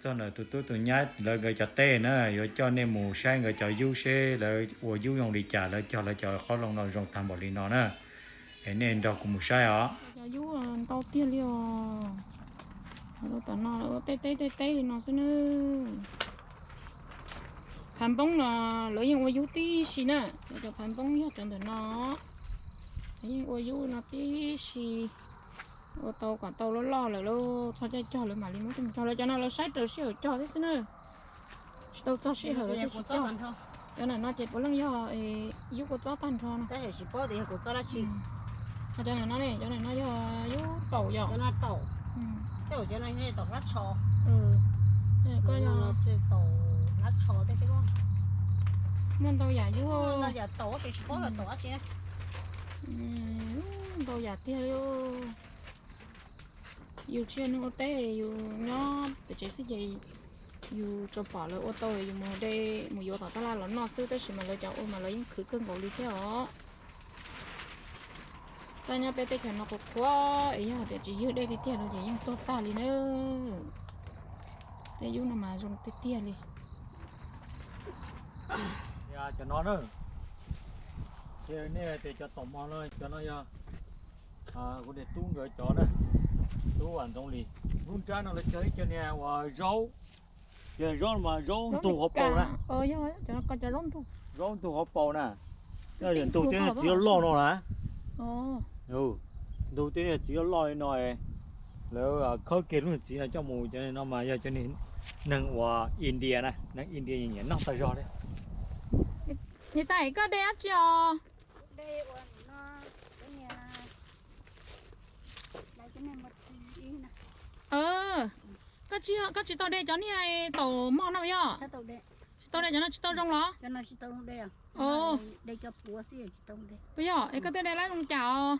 Txog ntawm tus tub tus nyab lawv nkawd cov teb na, yuav coj nej mus saib nkawd cov yub seb lawv ua yub zoo li cas, lawv cog lawv cov qoob loo no zoo tag npaum li no na. Es nej nrog kuv mus saib os. Cov yub ntau tiag li os. Lawv tom no lawv ua tej teb tej teb li no xwb na. Phav npoob no lawv yeej ua yub tib si na. Cov phav npoob yog cov ntawm no, lawv yeej ua yub no tib si. Ua tau kom tau loj loj lawm lauj, txog caij cog lawv mam li muab coj mus cog. Lawv cov no lawv saib raws sij hawm cog thiab xwb na. Tsis tau txog sij hawm lawv thiaj tsis cog. Cov ntawm no ces puav leej yog yub kua txob tag nrho no. Ho cov ntawm no ne, cov ntawm no yog yub taum yom? Muaj ntau yam yub. Ntau yam tiag li. Yus tsis yog neeg ua teb, yus nyob pem tsev xwb ces yus tsuas pom lawv ua tau yus mus de mus yuav tom tab laj los noj xwb, tab sis mas lawv cov ua mas lawv yeej khwv kawg nkaus li thiab os. Tab nyob peb teb chaws no qhuav qhuav es yog hais tias tsis ywg dej tiag tiag no ces yeej tuag tag li na. Tej yub no mas zoo tiag tiag li. Cov no na, nej tias cov taum mog no, cov no yog kuv niam tub nkawd cov na, tub Vam Ntxoov Lis. Lub nrab no lawv cog ib co niag uas zaub, cog zaub mas zaub ntug hauv paus na. Zaub ntug hauv paus na. Ntug thiab txiv loj loj no na. Ntug thiab txiv loj loj li no, lawv khawb kiag lub niag txiv no coj mus. Cov no mas yog cov neeg uas India na, neeg India nyiam noj tag zog li. Niam tais, koj de dab tsi os? Koj tsis tau de cov niag taum mog no yog? Tsis tau de cov no, tsis tau zoo los? Puas yog? Es koj twb de laib zoo cas os?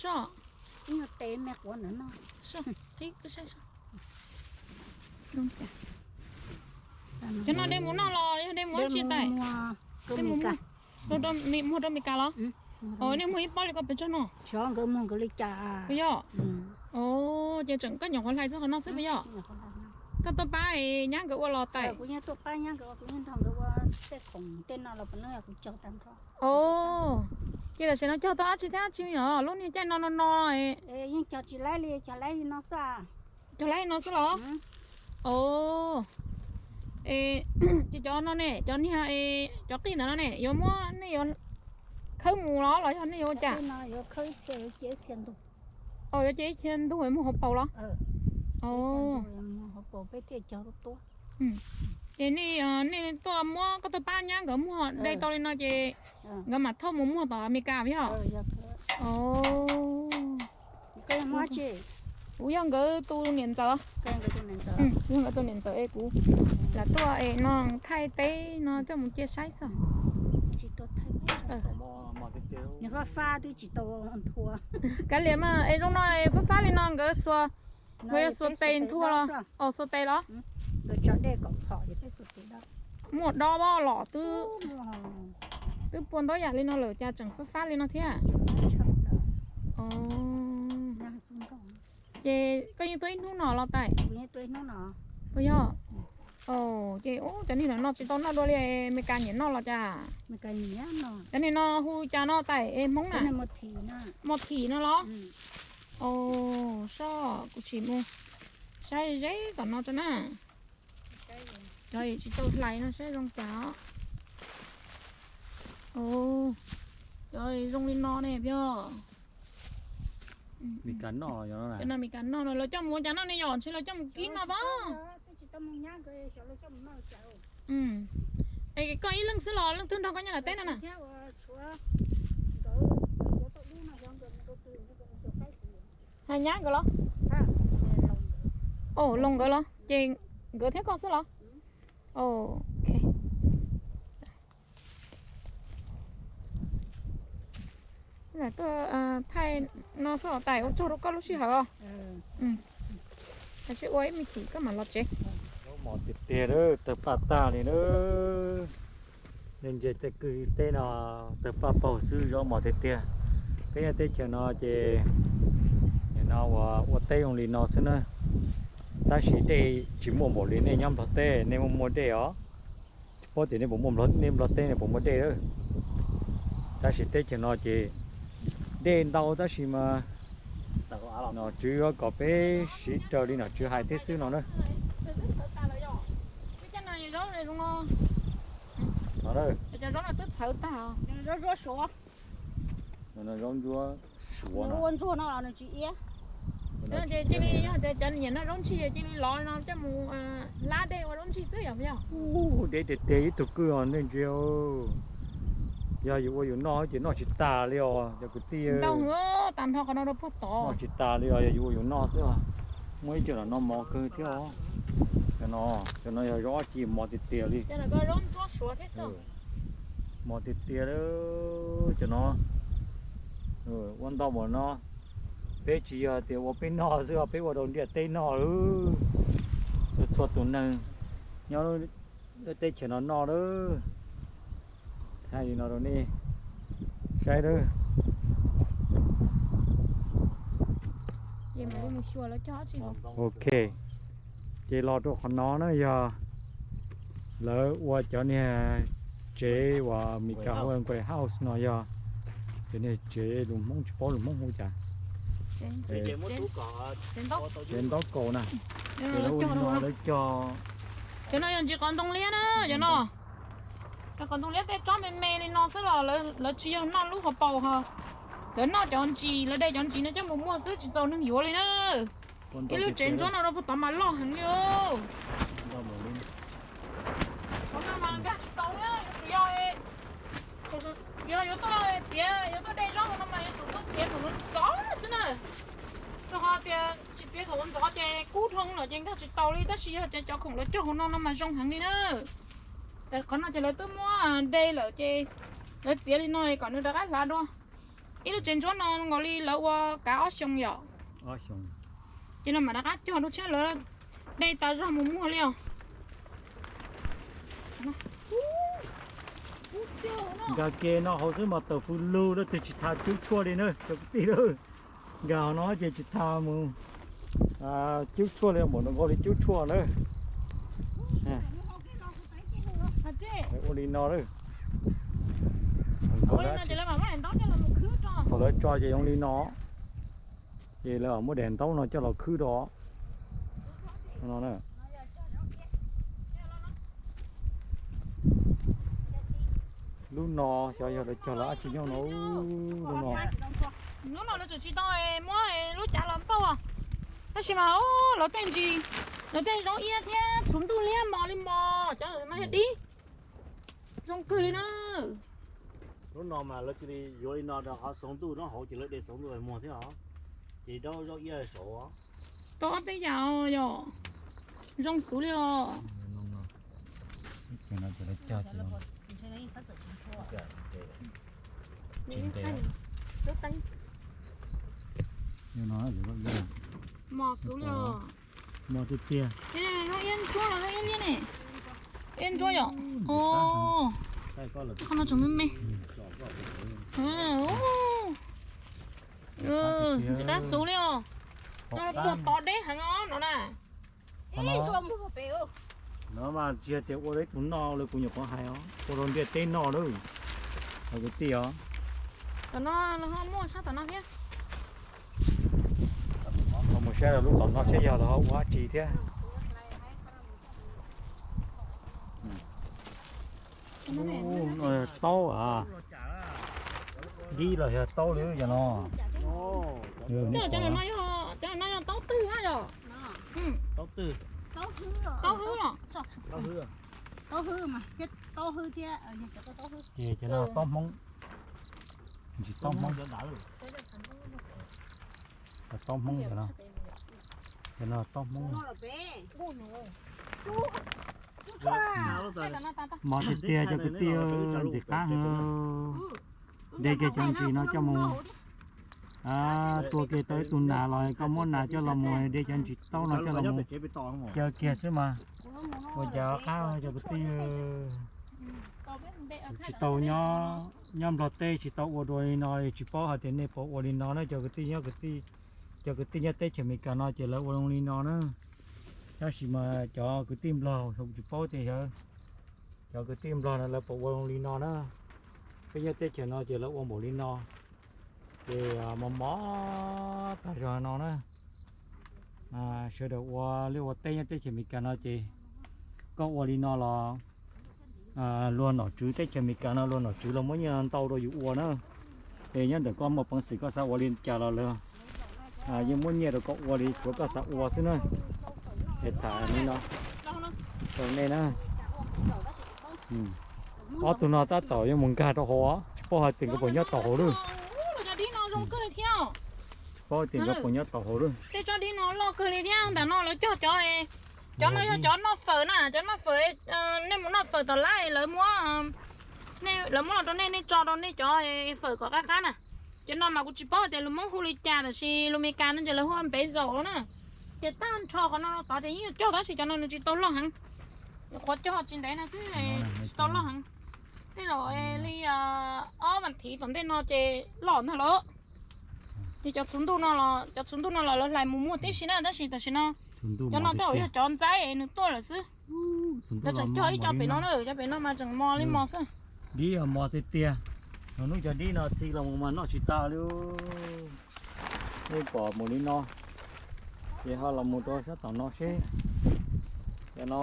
Soj. Cov no de mus noj los yog de mus ua dab tsi tais? Muag rau Mes Kas los? Nej muag ib pob li ko pes tsawg no? Puas yog? Ces tseem koj nyuam qhuav hlais txog qhov no xwb puas yog? Koj tuaj pab nyab nkawd ua los tais? Ces tam sim no cog tau dab tsi thiab dab tsi me os, lub niag caij no no no. Yeej cog tsis laib li, cog laib li no xwb. Cog laib li no xwb los? Ces cov no ne, cov niag, cov qij ntawm no ne, yuav muab nej yuav khawb mus los los yog nej yuav ua cas? Yuav cia ib txhia ntug muag hauv paus los? Ces nej, nej tuaj muab, koj tuaj pab nyab nkawd muag de tau li no ces nkawd mam thauj mus muag tom Amelikas yog? Kuv yog nkawd tus niam ntxawm. Yog nkawd tus niam ntxawm es kuv lam tuaj es no thaij teb no coj mus cia saib xwb. Fab fab twb tsis tau nthua. Kav liam mas es zoo no fab fab li no nkawd xuas, nkawd yuav xuas tes nthua los? Os, xuas tes los? Muaj dob los twb, twb pua ntaub yam li no lawm cas tseem fab fab li no thiab? Ces koj yeej tuaj ib hnub no los tais? Puas yog? Ces cov niag no tsis tau noj dua li, Mes Kas nyiam noj los cas? Cov niag no hu cas no tais es Hmoob na? Mos thim no los? Soj, kuv tsis mus saib ze tom no tso na. Cov tsis tau hlais no saib zoo cas. Cov zoo li no ne yog. Cov no Mes Kas noj no lawv coj mus ua cas noj ne yom? Ntshe lawv coj mus kib no pab. Es koj ib leeg xwb los leej twg nrog koj nyob tom teb no na? Hais nyab nkawd los? Os, Loos nkawd los? Ces nkawd thiab koj xwb los? Ok. Tuaj thaij no xwb os tais, ua tsaug rau koj lub sij hawm os. Ua ib me chim koj mam los tsev. Zaub mos tiag tiag, tawg paj tag li na. Nej ntsia tej kwj teb no tawg paj paug xwb, zaub mos tiag tiag. Peb nyob teb chaws no ces nim no uas ua teb zoo li no xwb na. Tab sis dej tsis muaj npaum li nej nyob Nplog teb, nej muaj muaj dej os. Tsis paub tias nej puas muaj, nej Nplog teb nej puas muaj dej lawm. Tab sis teb chaws no ces dej ntau tab sis mas nom tswv yuav kom peb siv raws li nom tswv hais thiab xwb no na. Zaub ntsuab suav no, ua ntsuag no los nws tsis iab. Ces cia li yog tias cov niam noj zaub ntshis ces cia li lov no coj mus hlab dej ua zaub ntshis xwb yom, yog? Deb tiag tiag ib tug kwj os nej ntsia. Yog yus ua yus noj ces noj tsis tas li os cov kwv tij. Ntau heev, tas nrho qhov no rau puag tod. Noj tsis tas li os, yog yus ua yus noj xwb. Muaj ib co no mos kawg thiab os. Cov no, cov no yog zaub dab tsi mos tiag tiag li. Mos tiag tiag li cov no. Ua ntau npaum no, peb tsis yog tias ua peb noj xwb os, peb ua rau ntiaj teb noj lawm. Rau txhua tus neeg nyob lub teb chaws no noj lawm. Thaij li no rau nej saib lawm. Ok, ces los rau qhov no na yog lawv ua cov niag tsev uas Meskas hu ua nqe house no yog cov niag tsev lus Hmoob, tsis paub lus Hmoob hu cas. Tsev ntaub kaus na. Ces lawv ua li no lawv cog. Cov no yog ntsis qos ntoo liab na, cov no. Cov qos ntoo liab tej tsob me me li no xwb los lawv tsis yog noj lub hauv paus ho. Lawv noj cov ntsis, lawv de cov ntsis no coj mus muag xwb tsis txaus neeg yuav li na. Ib lub tsev ntsuab no rau puag tod mas loj heev li. Qhov no mas nkag tsis tau na, yuav tsum yog, yog yuav tuaj txiav, yuav tuaj de zaub no mas yuav tsum tuaj txiav thaum ntxov xwb na. Rau qhov tias tsis txiav thaum ntxov ces kub dhau lawm ces nkag tsis tau li, tab sis yog cov, cov khoom lawv cog hauv no no mas zoo heev li na. Qhov no ces lawv twb muab de lawm ces lawv txiav li no kom nws rov qab hlav dua. Ib lub tsev ntsuab no nkaus li lawv ua kav ob xyoos yom. Ces no mam rov qab cog dua thiab, lawv de tas zog mus muag li os. Nkag ke no hauv xwb mas tawm fws lug, leej twg tsis tha cub tshuaj li na cov kwv tij. Nkag hauv no ces tsis tha mus cub tshuaj li, npaum no nkaus li cub tshuaj na. Ua li no lawm. Thaum lawv tso ces zoo li no, ces lawv muab daim ntaub no coj los khwb rau. Lub no xyov yog lawv cog los dab tsi nyob no, lub no. Lub no lawv tseem tsis tau muab lub cav los npauj, tab sis mas lawv tej ntsis, lawv tej zaub iab thiab txhuv ntuj liab mos li mos, cov no yog dib. Zoo kawg li na. Lub no mas lawv cia li yuav li no rau qhov xaus ntuj nyob hauv ces lawv de xaus ntuj muag thiab os. Ces zaub, zaub iab saud. Tau ob peb yam yom. Zoo xwb li os. Mos xwb li os. Mos tiag tiag. Iab ntsuab los iab liab ne? Iab ntsuab yom. Qhov no tseem me me. Ntxim qab xwb li os. Puag tod deb heev os no na. No mas tsis yog tias ua rau ib tug noj li kuv nyuam qhuav hais os, ua rau ntiaj teb noj lawm. Cov kwv tij os. Tom no los ho muaj sab tom no thiab. Mus saib lub tom no seb yog lawv ho ua dab tsi thiab. Taub a, dib los yog taub li cov no. Cov no yog taub twg na yom? Taub hwb los? Ces cov no taub Hmoob, ntsis taub Hmoob. Taub Hmoob cov no, cov no taub Hmoob. Mos tiag tiag cov kwv tij, ntxim qab heev. De kiag cov ntsis no coj mus tua kiag tau ib tug nas los koj muab nas coj los mus de cov ntsis taub no coj los mus xyaw kiag xwb mas ua cas qab cov kwv tij. Tsis tau nyob, nyob Nplog teb tsis tau ua dua li no, tsis paub hais tias nej puas ua li no na cov kwv tij. Cov kwv tij nyob teb chaws Amelikas no ces lawv ua zoo li no na. Tab sis mas cov kwv tij Nplog kuv tsis paub tias yog cov kwv tij Nplog no lawv puas ua li no na. Peb nyob teb chaws no ces lawv ua npaum li no, ces mos mos tag zog no na. Sawv daws ua liaj ua teb nyob teb chaws Amelikas no ces koj ua li no los luag nom tswv teb chaws Amelikas no luag nom tswv los muab nyiaj ntau rau yus ua na. Es nyob ntawm koj muaj peev xwm koj xav ua li cas los lawv yeej muab nyiaj rau koj ua li tsuav koj xav ua xwb na. Es tham li no rau nej na. Ob tug no tab tom yuav mus nkag rau hauv, tsis paub hais tias nkawd puas nyob tau hauv lawm. Tsis paub tias nkawd puas nyob tau hauv lawm. Tej tsob dib no loj kawg li thiab. Ntawm no lawv cog cov, cov no yog cov noj fawm na, cov noj fawm. Nej mus noj fawm tom lab, lawv muab, lawv muab los rau nej, nej tso rau nej cov fawm kom qab qab na. Cov no mas kuv tsis paub tias lus Hmoob hu li cas, tab sis lus Amelikas no ces lawv hu npev zaum na. Ces tag nrho qhov no tod ces yeej yuav cog, tab sis cov no nws tsis tau loj heev. Nyuam qhuav cog tsis ntev no xwb, tsis tau loj heev. Tej zaum li ob vas thiv tom ntej no ces loj ntag lawm. Ces cov txhuv ntuj no los, cov txhuv ntuj no los lawv hlais mus muag tib si na, tab sis tam sim no cov no tej zaum yog cov ntxaib nws tuaj lawm xwb. Lawv tseem cog ib co pem no na, cov pem no mas tseem mos li mos xwb. Dib mos tiag tiag. Hnub cov dib no txi los mus mas noj tsis tag li. Nej pom mus li no, ces ho los mus rau sab tom no seb, cov no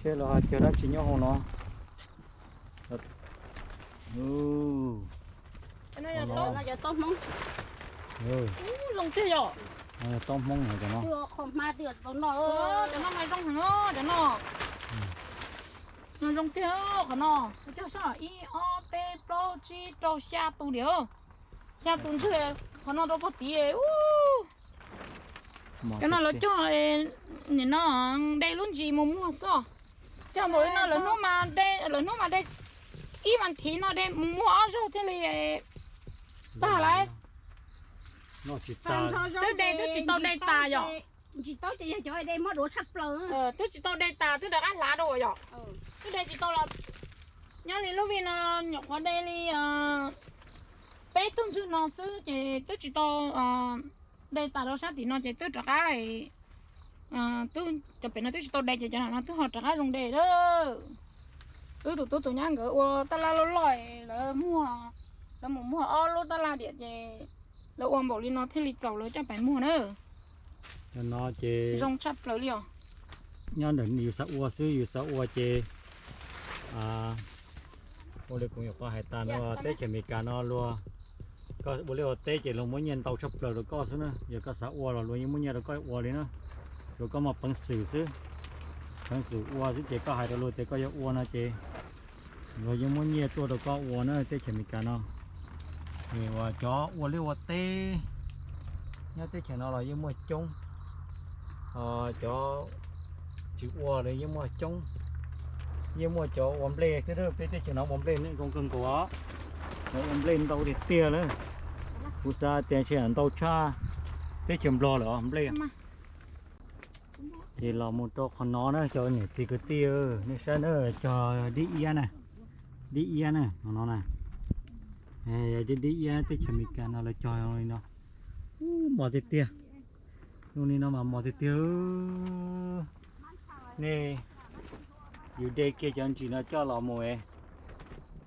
seb lawv ho cog dab tsi nyob hauv no. Zoo tiag yom. Cov no mas zoo heev cov no. Zoo tiag qhov no. Cog sab ib ob peb plaub tsib rau xya tus diam. Xya tus ntswg qhov no rau pog tid. Cov no lawv cog nim no de lub ntsis mus muag xwb. Cog npaum li no lawv hnub mas de, lawv hnub mas de ib vas thiv no de mus muag ob zaug thiaj li tag lawm. Twb de twb tsis tau de tas yom. Tsis tau ces yog cov de mob duav tshaj plaws. Twb tsis tau de tas twb rov qab hlav rau yom. Twb de tsis tau los nyob li lub vij no nyuam qhuav de li peb tug ntswg no xwb ces twb tsis tau de tas rau sab tim no ces twb rov qab, twb cov pem no twb tsis tau de ces cov no twb ho rov qab zoo de lawm. Wb tus tub tus nyab nkawd ua tab laj loj loj, lawv muag, lawv mus muag ob lub tab laj diam ces lawv ua npaum li no thiaj li txaus lawv coj pais muag na. Cov no ces zoo tshaj plaws li os. Nyob ntawm yus xav ua xwb, yus xav ua ces ua li kuv nyuam qhuav hais tas no, teb chaws Amelikas no luag, koj ua liaj ua teb ces luag muab nyiaj ntau tshaj plaws rau koj xwb na. Yog koj xav ua los luag yeej muab nyiaj rau koj ua li na. Tsuav koj muaj peev xwm xwb, peev xwm ua xwb ces koj hais rau luag tias koj yuav ua no ces luag yeej muab nyiaj tuaj rau koj ua na teb chaws Amelikas no. Uas cov ua liaj ua teb nyob teb chaws no los yeej muaj coob, ho cov tsis ua los yeej muaj coob. Yeej muaj cov ua nplej thiab, peb teb chaws no ua nplej zoo kawg nkaus os. Cov ua nplej ntau tiag tiag lawm. Kuv xav tias ntshe ntau tshaj teb chaws Nplog lawm os nplej. Ces los mus rau qhov no na cov niam txiv kwv tij, nej saib na, cog dib iab na, dib iab na no na. Yog dib iab teb chaws Amelikas no lawv cog li no. Mos tiag tiag. Zoo li no mas mos tiag tiag. Nej, yus de kiag cov ntsis no coj los mus es,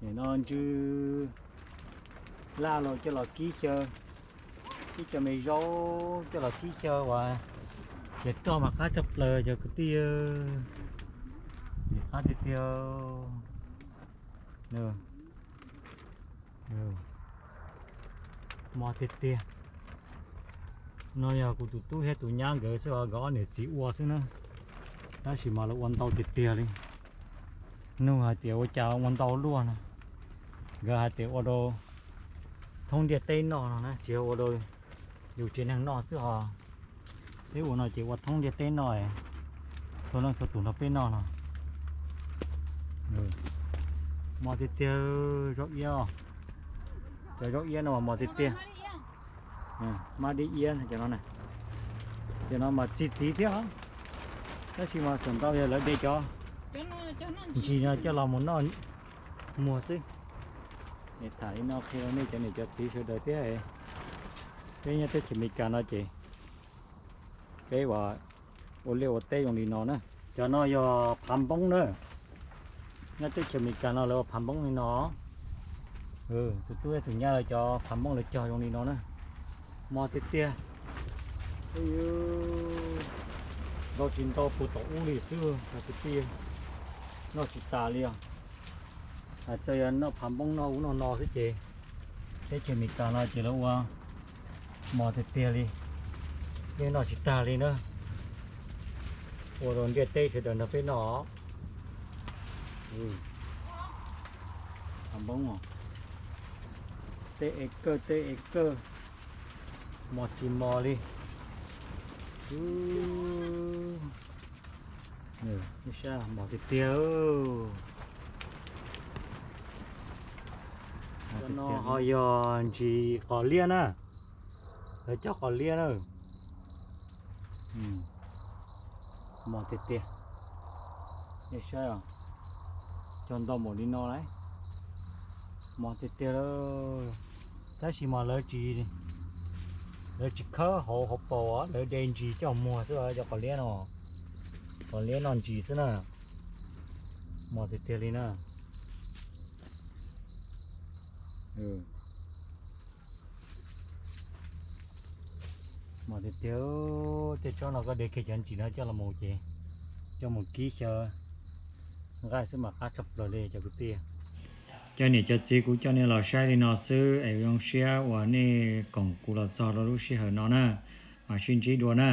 nim no ntsw laj los coj los kib xyaw, kib cov me zaub coj los kib xyaw uas, ces roj mas qab tshaj plaws cov kwv tij. Ces qab tiag tiag. Mos tiag tiag. No yog kuv tus tub thiab tus nyab nkawd xwb os, nkawd ob niam txiv ua xwb na. Tab sis mas lawv ua ntau tiag tiag li. Nug hais tias ua cas ua ntau luaj no, nkawd hais tias ua rau thoob ntiaj teb noj no na, tsis yog ua rau yus tsev neeg noj xwb ho. Peb ua no ces ua thoob ntiaj teb noj, txhua leej txhua tus nrog peb noj no. Mos tiag tiag, zaub iab. Cov zaub iab no mas mos tiag tiag. Mab dib iab cov no, cov no mas txi txiv thiab os. Tab sis mas xam ntau yog lawv de cov ntsis no coj los mus noj muag xwb. Tham li no qhia rau nej cov niam cov txiv sawv daws thiab. Peb nyob teb chaws Amelikas no ces peb uas Ua liaj ua teb zoo li no na. Cov no yog phav npoob na. Nyob teb chaws Amelikas no lawv ua phav npoob li no. Tus tub thiab tus nyab lawv cov phav npoob lawv cog zoo li no na. Mos tiag tiag. Ntau tsis ntau puag tom ub li xwb, kwv tij, noj tsis tas li os. Txawm yog noj phav npoob noj ub noj no xwb ces teb chaws Amelikas no ces lawv ua mos tiag tiag li, yeej noj tsis tag li na. Ua rau ntiaj teb sawv daws nrog peb noj. Phav npoob, tej es kawj tej es kawj, mos tsis mos li. Mos tiag tiag. Cov no ho yog ntsis qos liab na, lawv cov qos liab na. Mos tiag tiag. Nej saib, cog ntau npaum li no lawm, mos tiag tiag. Tab sis mas lawv tsis, lawv tsis khawb hauv hauv paus, lawv de ntsis coj muag xwb cov qos liab no. Qos liab noj ntsis xwb na. Mos tiag tiag li na. Mos tiag tiag. Tej tsob no koj de kiag cov ntsis no coj los mus ces coj mus kib xyaw nqaij xwb mas qab tshaj plaws li cov kwv tij. Cov niam cov txiv, kuv coj nej los saib li no xwb es zoo siab uas nej koom kuv los txog rau lub sij hawm no na, mam sib ntsib dua na.